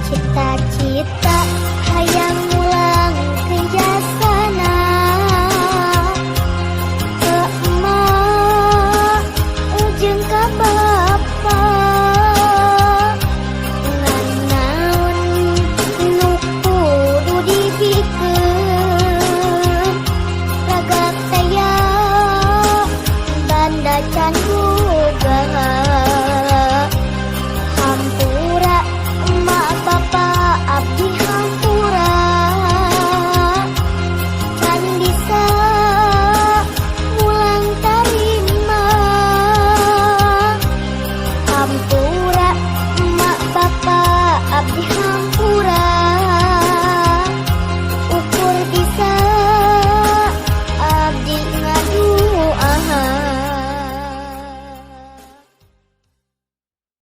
Cita-cita hayang mulang ke jasana, ke emak jeung ka bapa. Ngan naon nu kudu dibikeun, ragak taya banda can boga. Hampura emak bapa, abdi hampura, can bisa mulang tarima. Hampura emak bapa, abdi hampura.